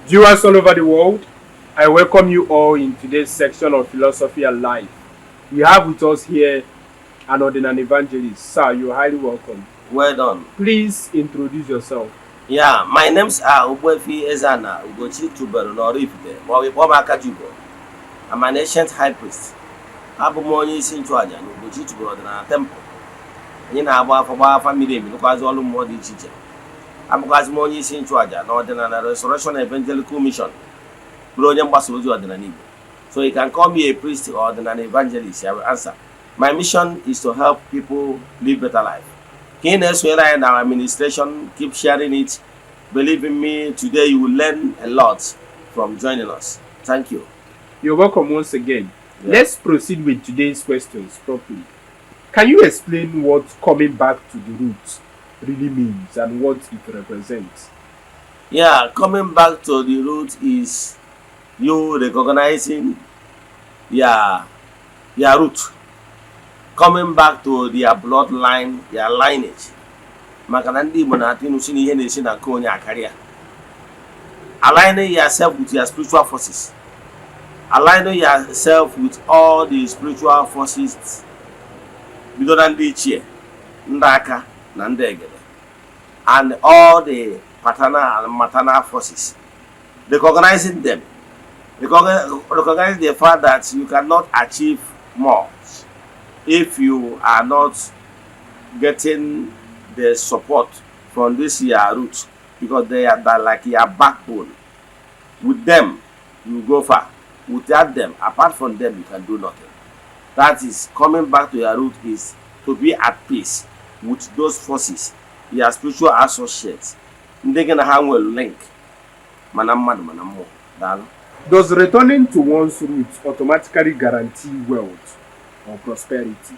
Viewers all over the world, I welcome you all in today's section of Philosophy and Life. We have with us here an Odinani evangelist. Sir, you're highly welcome. Well done. Please introduce yourself. Yeah, my names are Ogbuefi Ezana Ugochi Tubelu n'Oraifite, ma ọ bụ ịkpọ m Akajiugo. I'm an ancient high priest. Abụ m onye isi nchụaja na Ugochi Tubelu Ọdịnala Temple. Anyị na-agba afa, gbaa afa miri emi, rụkwazị ọrụ mmụọ dị iche iche. Abụkwazị m onye isi nchụaja na Ọdịnala Restoration Evangelical Mission, bụrụ onye mgbasa ozi ọdịnala Igbo. So you can call me a priest or ọdịnala evangelist, I will answer. My mission is to help people live better life. Ka ị na-esonyere anyị na our administration, keep sharing it. Believe in me, today you will learn a lot from joining us. Thank you. You're welcome once again. Yeah. Let's proceed with today's questions properly. Can you explain what coming back to the roots really means and what it represents? Yeah, coming back to the root is you recognizing your root. Coming back to their bloodline, their lineage. Maka na ndị Igbo na-atụ ilu si na ihe na-esi na nke onye akarịa. Aligning yourself with your spiritual forces. Aligning yourself with all the spiritual forces, bido na ndị ichie, ndị aka na ndị egede, and all the paternal and maternal forces. Recognizing them. Recognize the fact that you cannot achieve more if you are not getting the support from this your roots, because they are like your backbone. With them, you go far. Without them, apart from them, you can do nothing. That is, coming back to your root is to be at peace with those forces, your spiritual associates, ndị gị na ha nwere link, mana mmadụ mana mmụọ. Daalụ. Does returning to one's roots automatically guarantee wealth or prosperity?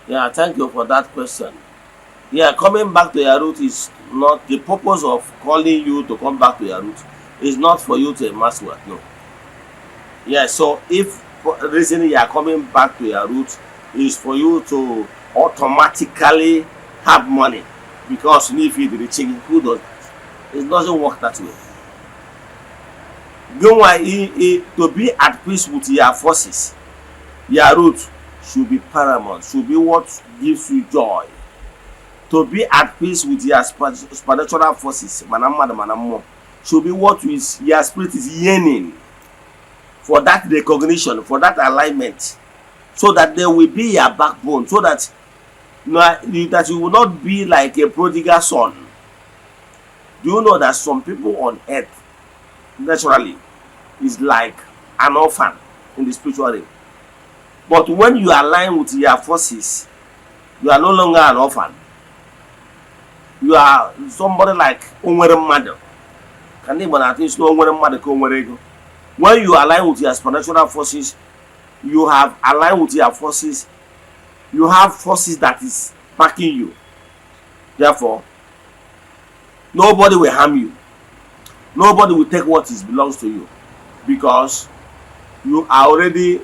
Yeah, thank you for that question. Yeah, coming back to your root is not the purpose of calling you to come back to your root is not for you to amass wealth. No. Yeah, so if reason you are coming back to your root is for you to automatically have money because if you the chicken, who does that? It doesn't work that way. Go on, to be at peace with your forces, your root should be paramount, should be what gives you joy. To be at peace with your supernatural forces, mana mmadụ mana mmụọ, should be what is your spirit is yearning for, that recognition, for that alignment, so that there will be your backbone, so that no, that you will not be like a prodigal son. Do you know that some people on earth naturally is like an orphan in the spiritual realm? But when you align with your forces, you are no longer an orphan. You are somebody like onwere mmadụ. Ka ndị Igbo na-atụ isi na onwere mmadụ ka o nwere ego. When you align with your supernatural forces, you have aligned with your forces, you have forces that is backing you. Therefore, nobody will harm you. Nobody will take what is belongs to you because you are already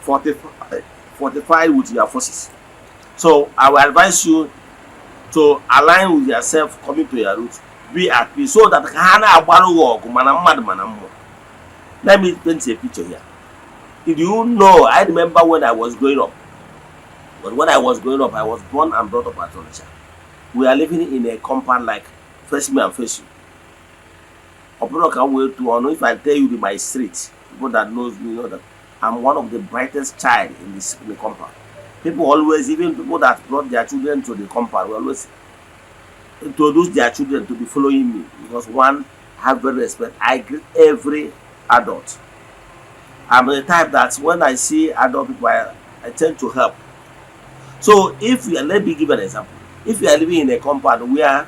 fortified with your forces. So I will advise you to align with yourself, coming to your root, be at peace, so that ka ha na-agbara gị ọgụ, mana mmadụ mana mmụọ. Let me paint a picture here. Did you know, I remember when I was growing up. But when I was growing up, I was born and brought up at Onitsha. We are living in a compound like face me and face you. Ọ bụrụ ka m wee tụọ ọnụ, if I tell you my street, people that knows me know that I'm one of the brightest child in the compound. People always, even people that brought their children to the compound, will always introduce their children to be following me because, one, I have very respect. I greet every adult. I'm the type that when I see adult people, I tend to help. So if you are, let me give an example. If you are living in a compound where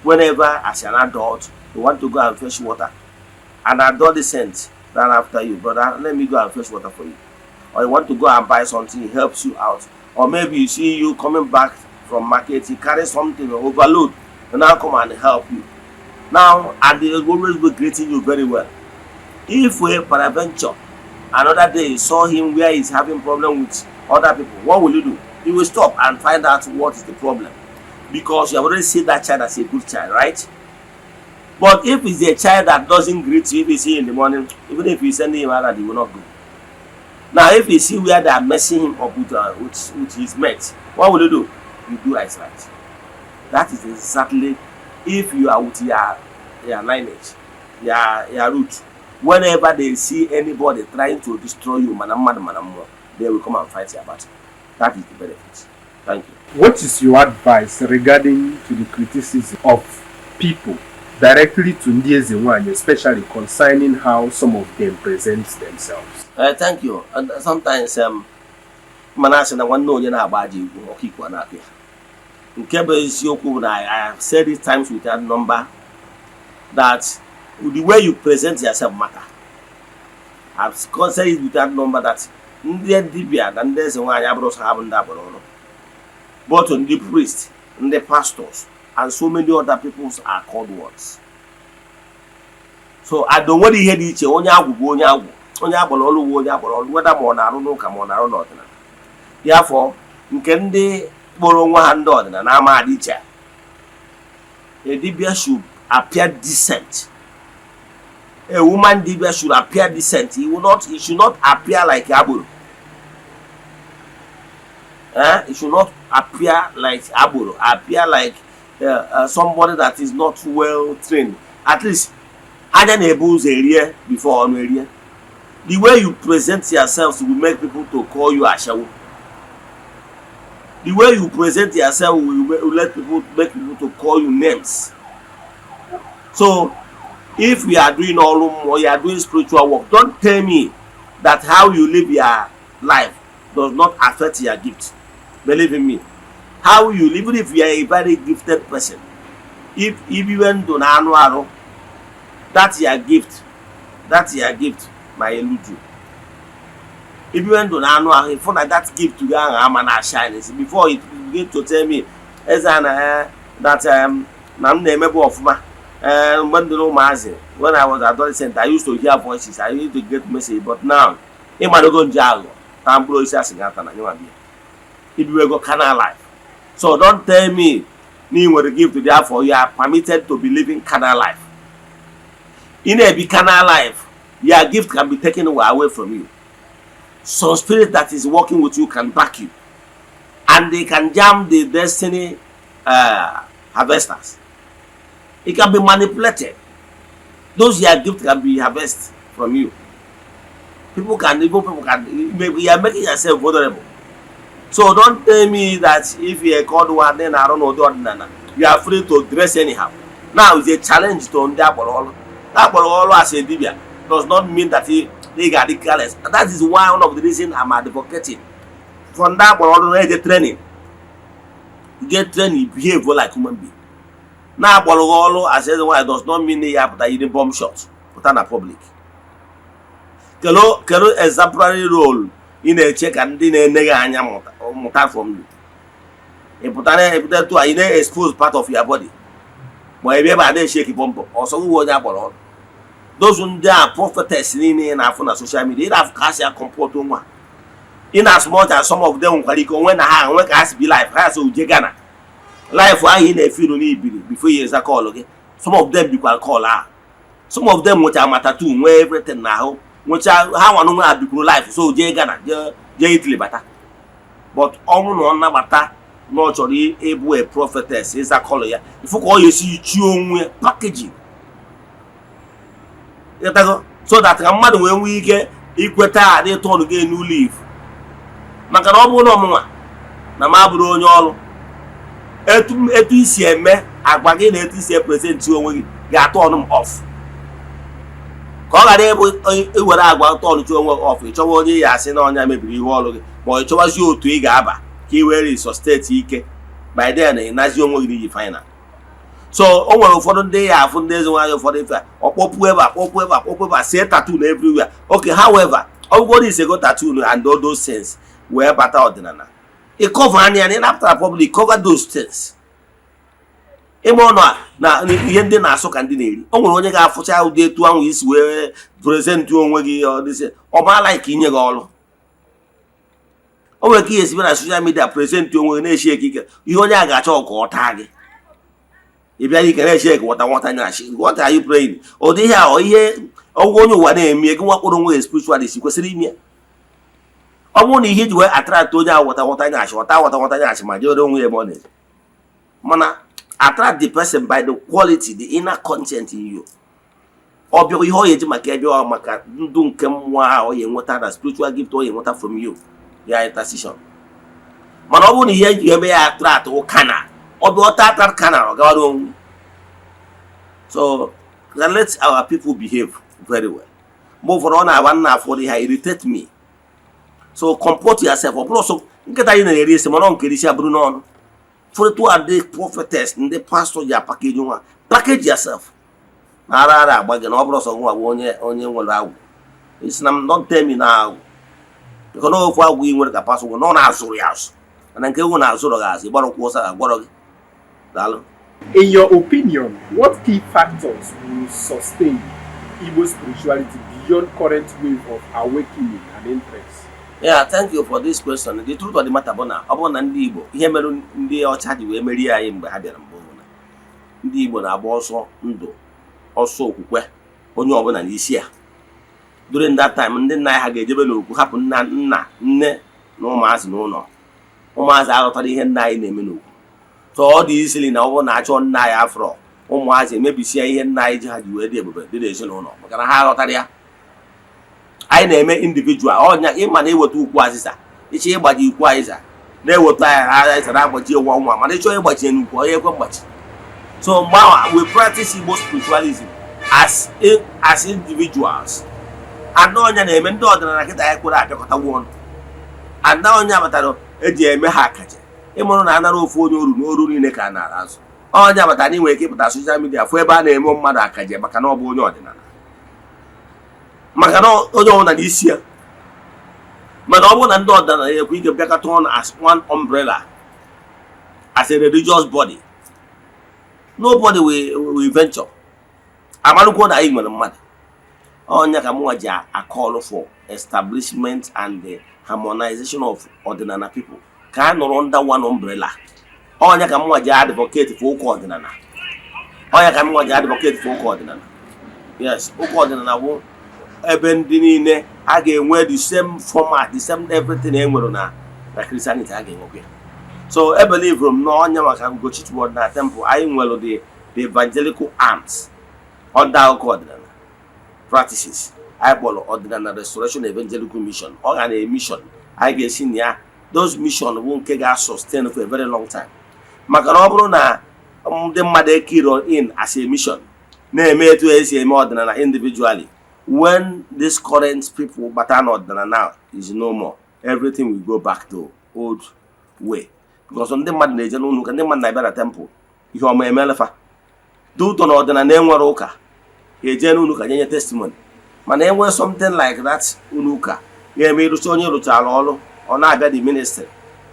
whenever as an adult you want to go and fetch water, an adolescent run after you, "Brother, let me go and fetch water for you." Or you want to go and buy something, he helps you out. Or maybe you see you coming back from market, he carry something overload, and now come and help you. Now, and they will always be greeting you very well. If we peradventure another day you saw him where he's having problem with other people, what will you do? You will stop and find out what is the problem because you have already seen that child as a good child, right? But if it's a child that doesn't greet you, if you see in the morning, even if you send him out, he will not go. Now, if you see where they are messing him up with his mates, what will you do? You do as right. That is exactly if you are with your lineage, your root. Whenever they see anybody trying to destroy you, mana mmadụ mana mmụọ, they will come and fight your battle. That is the benefit. Thank you. What is your advice regarding to the criticism of people directly to ndị eze nwanyị, especially concerning how some of them present themselves? Thank you. And sometimes mana asị na nwanne onye na-agba aja egwu ọkụ ikwu na-akụ ya. Nke bụ eziokwu bụ na I have said it times without number that the way you present yourself matter. I've said it without number that ndị dibịa na ndị eze nwaanyị abụrụ sọ ha bụ ndị agbara ọrụ. Both ndị priest, ndị pastors, and so many other peoples are called ones. So ada nwere ihe dị iche. Onye agwụ bụ onye agwụ, onye agbara ọrụ bụ onye agbara ọrụ, weda ma ọ na-arụ n'ụka ma ọ na-arụ n'ọdịnala ya. Afọ nke ndị kpọrọ onwe ha ndị ọdịnala ama dị iche. A dibia should appear decent. A woman dibia should appear decent. He should not appear like agboro, eh? He should not appear like agboro, appear like somebody that is not well trained. At least anya na-ebu ụzọ erie before ọnụ erie. The way you present yourself will make people to call you ashawo. The way you present yourself will let people make people to call you names. So if you are doing ọrụ mmụọ, you are doing spiritual work, don't tell me that how you live your life does not affect your gift. Believe in me, how you live, even if you are a very gifted person, if ibiwe ndụ na anụ arụ, that your gift ma elude you. Ibiwe ndụ na anụ ahụ, ịfụ na that gift gị ahụ ama na shine. Before you begin to tell me eze na that na m na-emebu ọfụma mgbe m dị ụmụazị, when I was adolescent, I used to hear voices, I used to get message, but now ịmadogo nje aghụghọ taa mkpụrụ osisi asị gị ata na nyewa bịa ibiwego carnal life. So don't tell me na ị nwere gift, therefore you are permitted to be living carnal life. Ị na-ebi carnal life, your gift can be taken away from you. Some spirit that is working with you can back you and they can jam the destiny harvesters. It can be manipulated. Those your gift can be harvested from you. People can even people can You are making yourself vulnerable. So don't tell me that if you are called one, then I don't know, ọdịnala, you are free to dress anyhow. Now it's a challenge to ndị akpọrọ ọrụ. Akpọrọ ọrụ as a dibia does not mean that he ga-adị careless. That is why one of the reason I'm advocating for ndị akpọrọ ọrụ na-eje training. You get training, you behave like human being. Na-akpọrọ gị ọrụ as eze nwaanyị does not mean ya pụta yiri bomb shot pụta na public. Kedu kedu exemplary role ị na-eche ka ndị na-ene gị anya mụta from you? Ị pụta na epụta etu a, ị na-expose part of your body, ma ebe ebe a na-eshake bọmbọ ọsọ gị onye akpọrọ ọrụ. Those ndị a prophetess niile ị na-afụ na social media, ị na-afụ ka ha si comport onwe ha, in as much as some of them nwekwara ike onwe na ha onwe ka ha si bi life ha so uje Ghana life ahụ ị na-efiru n'ibiri before you eza call gị. Some of them bikwara call ahụ. Some of them nwechara ma tattoo, nwee everything n'ahụ, nwechaa ha nwanụ nwe ha bikwuru life so jee Ghana, jee Italy bata. But ọnwụ na ọ nnabata na ọ chọrọ ịbụ a prophetess, ịza call ya, ifu ka ọ ya esi chi onwe packaging, ịghọtago, so that ka mmadụ wee nwee ike ikweta adị turn gị new leaf. Maka na ọ bụrụ na ọmụnwa na m abụrụ onye ọrụ, etu isi eme agwa gị na etu isi epresent onwe gị ga-atọ ọnụ m off, ka ọ ghara ịbụ iwere agwa turn chi onwe off, ị chọwa onye ya asị na ọnya mebiri ihe ọrụ gị, ma ọ chọwazi otu ị ga-aba ka ị were resuscitate ike. By then ị nazi onwe gị n'iyi final. So o nwere ụfọdụ ndị ya afụ ndị eze nwaanyị ụfọdụ ife ọkpọpụ ebe a, kpọpụ ebe a, kpọpụ ebe a, see tattoo na everywhere. Okay, however, ọ bụgoro isego tattoo and all those things wee bata ọdịnala, ị cover anya ya na ị napụtara public, cover those things. Ịma ọnụ a na ihe ndị na-asụ ka ndị na-eri, o nwere onye ga-afụcha ụdị etu ahụ isi wee present onwe gị, ọ dịsị ọ maala ka inye gị ọrụ. O nwere ka ihe esi na social media present onwe gị na-eshi ekike ihe onye a ga-achọ ka ọ taa gị. Ị bịara ike na-eche ka nwata nwata nyachi. What are you praying? Ụdị ihe a, ọ ihe ọgwụ onye ụwa na-eme gị, nwakpụrụ onwe gị spiritualist kwesịrị ime ya. Ọ bụrụ na ihe iji wee attract onye ahụ nwata nwata nyachi, nwata nwata nwata nyachi, ma jere onwe ya ebe ọ na-eje, mana attract the person by the quality, the inner content in you. Ọ bịa, ihe ọ ga-eji maka ebe ọ maka ndụ nke mmụọ ahụ ọ ga-enweta na spiritual gift ọ ga-enweta from you, ya intercession. Mana ọ bụrụ na ihe eji eme ya attract wụ carnal, ọ bịa ọta attract carnal, ọ gawara onwe. So let our people behave very well. Mgbe ụfọdụ ọ na-agba nna afọdụ ha irritate me. So comport yourself. Ọ bụrụ ọsọ nkịta anyị na-eri esi, mana ọ nke isi abụrụ n'ọnụ fụrịtụ. Ndị prophetess, ndị pastor ji apackage nwa. Package yourself na ara ara agba gị na ọ bụrụ ọsọ nwa bụ onye nwere agwụ isi na m. Don't tell me na agwụ, because na ofu agwụ ị nwere ka pastor nwere na ọ na-azụrụ ya azụ, mana nke ewu na-azụrụ gị azụ, ịgbara ụkwụ ọsọ agwọrọ gị. Daalụ. In your opinion, what key factors will sustain Igbo spirituality beyond current wave of awakening and interest? Yeah, thank you for this question. The truth of the matter bụ na ọ bụrụ na ndị Igbo, ihe mere ndị ọcha ji wee merie anyị mgbe ha bịara mbụ bụ na ndị Igbo na-agba ọsọ ndụ, ọsọ okwukwe, onye ọbụla n'isi ya. During that time, ndị nna anyị ha ga-ejebe n'okwu, hapụ nna nna, nne na ụmụazị n'ụlọ. Ụmụazị aghọtara ihe nna anyị na-eme n'okwu. So ọ dị isili na ọ bụrụ na achọ nna anyị afrọ, ụmụazị emebisie ihe nna anyị ji ha ji wee dị ebube dị n'ezinụlọ, maka na ha aghọtara ya. Anyị na-eme individual ọnya. Ịma na eweta ukwu azịza, ịchọ ịgbaji ukwu azịza, na-eweta ya azịza na-agbaji nwa nwa, mana ịchọ ịgbaji n'ukwu, onye ekwe mgbachi. So mgbe ahụ, we practice Igbo spiritualism as individuals. Ada ọnya na-eme ndị ọdịnala kịta ya kwere abịakọtawu ọnụ. Ada ọnya batara eji eme ha akaje ịmụrụ na anara ofu onye oru n'oru niile ka a nara azụ. Ọnya batara na ị nwere ike ịpụta social media fụ ebe a na-eme mmadụ akaje, maka na ọ bụ onye ọdịnala, maka na onye ọbụla n'isi ya. Mana ọ bụrụ na ndị ọdịnala ya ekwe ike bịakọta ọnụ as one umbrella, as a religious body, nobody will venture. Amarụkwuo na anyị nwere mmadụ ọnya ka mụnwa ji call for establishment and the harmonization of ọdịnala people ka a nọrọ under one umbrella. Ọnya ka mụnwa ji advocate for ụka ọdịnala. Ọnya ka mụnwa ji advocate for ụka ọdịnala. Yes, ụka ọdịnala bụ ebe ndị niile a ga-enwe the same format, the same everything e nwere na Christianity, a ga-enwekwa ya. So e believe m na ọnya maka Ugochi na temple anyị nwere the evangelical arms under ụka ọdịnala practices anyị kpọrọ Ọdịnala Restoration Evangelical Mission. Ọ ga na mission anyị ga-esi na ya. Those mission bụ nke ga-sustain for a very long time, maka na ọ bụrụ na ndị mmadụ ekiro in as a mission na-eme etu esi eme ọdịnala individually, when this current people bata n'ọdịnala now is no more, everything will go back to old way, because ndị mmadụ na-eje n'ụlọ ụka, ndị mmadụ na-abịa na temple, ihe ọma emelefa dị ụtọ na ọdịnala enwere ụka eje n'ụlọ ụka nye testimony. Mana enwee something like that, ụlọ ụka ga-eme ịrụcha onye rụchara ọrụ, ọ na-abịa the ministry,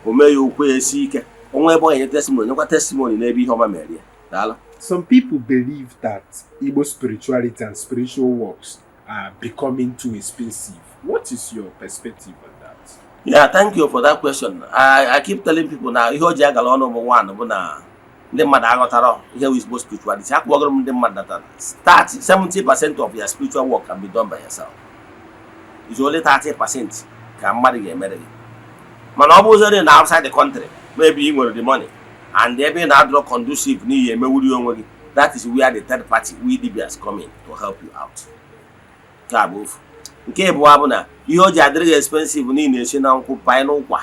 o mee ya okwu ya esi ike, onwe ebe ọ ga-enye testimony, nyekwa testimony n'ebe ihe ọma mere ya. Daalụ. Some people believe that Igbo spirituality and spiritual works are becoming too expensive. What is your perspective on that? Yeah, thank you for that question. I keep telling people na ihe o ji agala ọnụ bụ, one bụ na ndị mmadụ aghọtara ihe bụ Igbo spirituality. Akwụgoro m ndị mmadụ data start 70% of your spiritual work can be done by yourself. It's only 30% ka mmadụ ga-emere gị. Mana ọ bụzịrị na outside the country, maybe ị nwere the money and ebe ị na-adọrọ conducive n'ihi emewuri onwe gị, that is where the third party, we dibias, come in to help you out. Nke a bụ ofu. Nke ịbụọ bụ na ihe o ji adịrị gị expensive n'ihi na-esi na nkwụ banye n'ụkwa,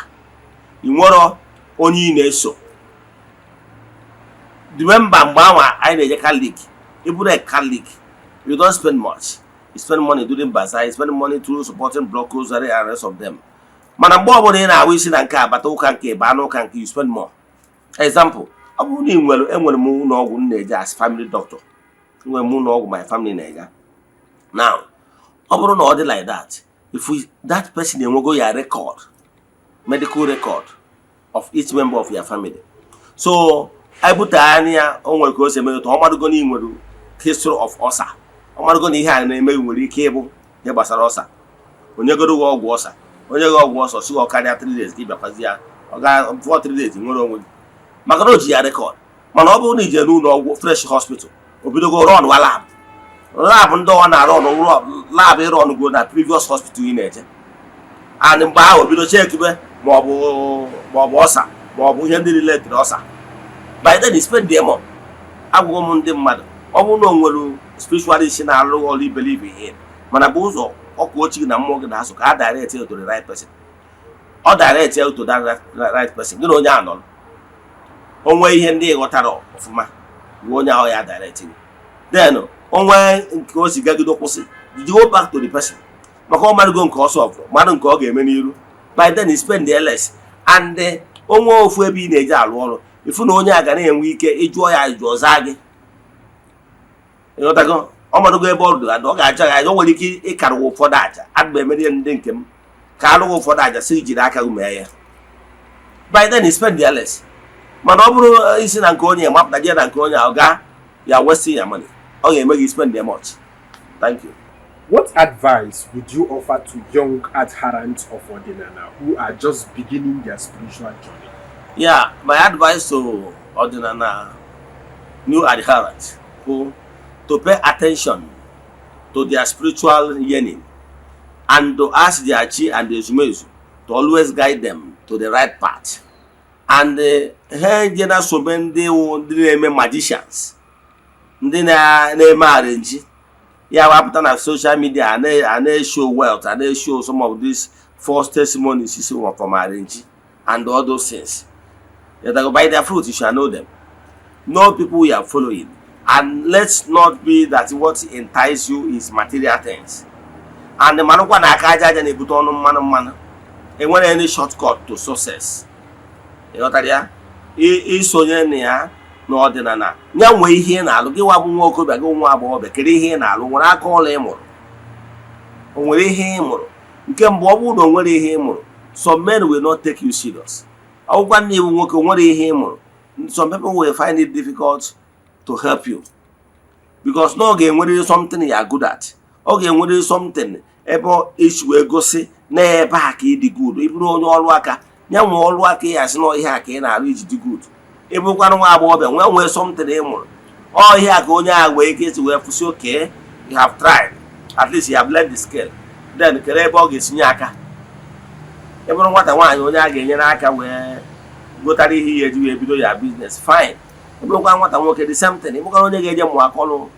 ị nwere onye ị na-eso. Remember mgbe anwa anyị na-eje Catholic, ị bụrụ a Catholic, you don't spend much. You spend money during bazaar, you spend money through supporting block rosary and rest of them. Mana mgbe ọbụla ị na-awụ isi na nke abata ụka nke baa n'ụka nke, you spend more. Example, ọ bụrụ na ị nwere, enwere m ụlọ ọgwụ m na-eje as family doctor, enwere m ụlọ ọgwụ my family na-eje. Now, ọ bụrụ na ọ dị like that, if we, that person enwego ya record, medical record of each member of your family, so ebute anya ya, o nwere ka o si eme ụtọ. Ọ marugo na ị nwere history of ulcer, ọ marugo na ihe a na-eme nwere ike ịbụ ihe gbasara ulcer, onye goro gị ọgwụ ulcer, onye gị ọgwụ ulcer, si ọ karịa 3 days ka ị bịakwazi ya, ọ ga 4 3 days nwere onwe gị, maka na o ji ya record. Mana ọ bụrụ na ije n'ụlọ ọgwụ, fresh hospital, o bidogo run wa lab, lab ndị ọ na-arụ ọnụ, lab ịrụ ọnụ go na previous hospital ị na-eje. And mgbe ahụ o bido chekibe maọbụ ulcer maọbụ ihe ndị related ulcer. By then you spend the more. Agwụgwọ m ndị mmadụ, ọ bụrụ na o nwere spiritualist na-arụ ọrụ i believe in, mana bụ ụzọ ọkụ ochi gị na mmụọ gị na-asụ ka a direct you to the right person, ọ direct you to that right person, gị na onye a nọrọ, onwe ihe ndị ị ghọtara ọfụma, gwa onye ahụ ya direct gị. Then onwe nke o si gagide kwụsị, you go back to the person, maka ọ marụgo nke ọsọ ọfụ mmadụ nke ọ ga-eme n'iru. By then you spend the less. And onwe ofu ebe ị na-eje alụ ọrụ, ifu na onye a ga na-enwe ike ịjụọ ya ajụjụ, ọzaa gị. Ịghọtago? Ọ madogo ebe ọ dụrụ, ọ ga-aja gị aja. O nwere ike ịkarịwa ụfọdụ aja adịba emere ndị nke m ka alụghị ụfọdụ aja si jiri aka gị mee ya. By then you spend the less. Mana ọ bụrụ isi na nke onye mapụta jee na nke onye ahụ gaa ya, wasting your money, ọ ga-eme gị spend much. Thank you. What advice would you offer to young adherents of Odinana who are just beginning their spiritual journey? Yeah, my advice to Odinana new adherents who to pay attention to their spiritual yearning and to ask their chi and the ezumezu to always guide them to the right path. And ha eje na sobe ndị wụ ndị na-eme magicians, ndị na-eme arrange ya wapụta na social media a na-show wealth, a na-show some of these false testimonies si from arrange and all those things. That by their fruit you shall know them. Know people you are following. And let's not be that what entice you is material things. And manụkwa na aka aja aja na-ebute ọnụ mmanụ mmanụ. Enwere any shortcut to success. Ịghọtara ya? Isonye na ya n'ọdịnala ya, nwee ihe ị na-alụ. Gị nwa bụ nwa okorobịa, gị nwa agbọghọbịa, kedu ihe ị na-alụ? Nwere aka ọrụ ị mụrụ? O nwere ihe ị mụrụ? Nke mbụ, ọ bụrụ na o nwere ihe ị mụrụ, some men will not take you serious. Ọ bụkwa nna iwu nwoke, o nwere ihe ị mụrụ, some people will find it difficult to help you, because na ọ ga-enwerịrị something you are good at, ọ ga-enwerịrị something ebe isi wee gosi na ebe a ka ị dị good. Ị bụrụ onye ọrụ aka, ya nwee ọrụ aka ị asị na ihe a ka ị na-arụ iji dị good. Ị bụrụkwanụ nwa agbọghọbịa, nwee something ị mụrụ, ọ ihe a ka onye ahụ nwee ike isi wee fụsị, okay, you have tried, at least you have learned the skill. Then kere ebe ọ ga-esinye aka. Ị bụrụ nwata nwaanyị, onye a ga-enyere aka wee gotara ihe ya eji wee bido ya business, fine. Ị bụrụkwa nwata nwoke, the same thing. Ị bụrụkwa onye ga-eje mụọ aka ọrụ,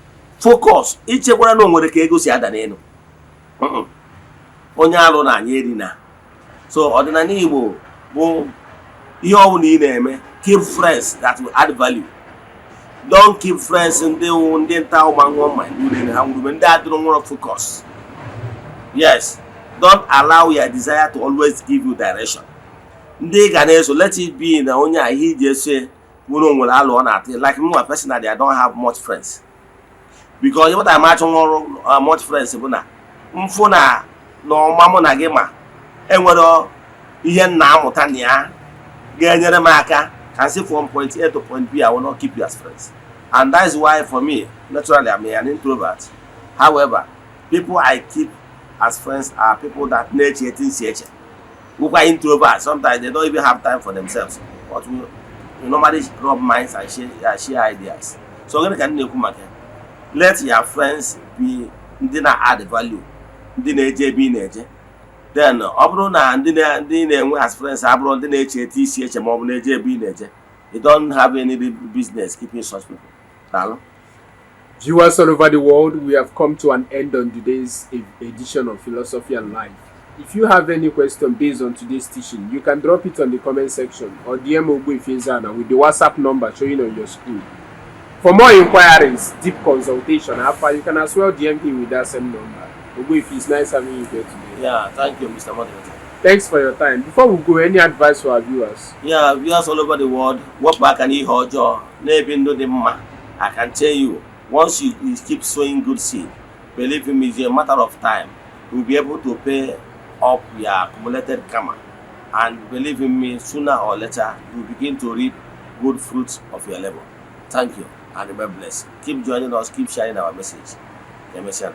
focus. Ichekwara na o nwere ka ego si ada n'elu. Onye alụ na anya erina. So ọdịnala Igbo bụ ihe ọbụla ị na-eme, keep friends that will add value. Don't keep friends ndị wụ ndị nta ụma ṅụọ mmanya urere ha nwurume, ndị adịrọ nwere focus. Yes, don't allow your desire to always give you direction. Ndị ị ga na-eso, let it be na onye a ihe iji eso nwere onwere alụ ọ na-atụ. Like me personally, I don't have much friends, because ịpụtara m achọ ọrụ much friends bụ na mfụ na ọma mụ na gị ma enwere ihe m na-amụta na ya ga-enyere m aka ka si from point A to point B, I will not keep you as friends. And that is why for me, naturally, I'm an introvert. However, people I keep as friends are people that na-eche etu nsi eche, wụkwa introvert. Sometimes they don't even have time for themselves, but we normally rub minds and share ideas. So gịnị ka m na-ekwu maka ya? Let your friends be ndị na-add value, ndị na-eje ebe ị na-eje. Then ọ bụrụ na ndị na-enwe as friends abụrụ ndị na-eche etu isi eche ma ọ bụ na-eje ebe ị na-eje, you don't have any business keeping such people. Daalụ. Viewers all over the world, we have come to an end on today's edition of Philosophy and Life. If you have any question based on today's teaching, you can drop it on the comment section or DM Ogbuefi Ezana with the WhatsApp number showing on your screen. For more inquiries, deep consultation, Alpha, you can as well DM him with that same number. Ogbuefi, it's nice having you here today. Yeah, thank you, Mr. Moderator. Thanks for your time. Before we go, any advice for our viewers? Yeah, viewers all over the world, wepụ aka n'ihe ọjọọ, na-ebi ndụ dị mma. I can tell you, once you keep sowing good seed, believe me, it's a matter of time you will be able to pay up your accumulated karma. And believe in me, sooner or later you will begin to reap good fruits of your labor. Thank you and remain blessed. Keep joining us, keep sharing our message. Emesịa.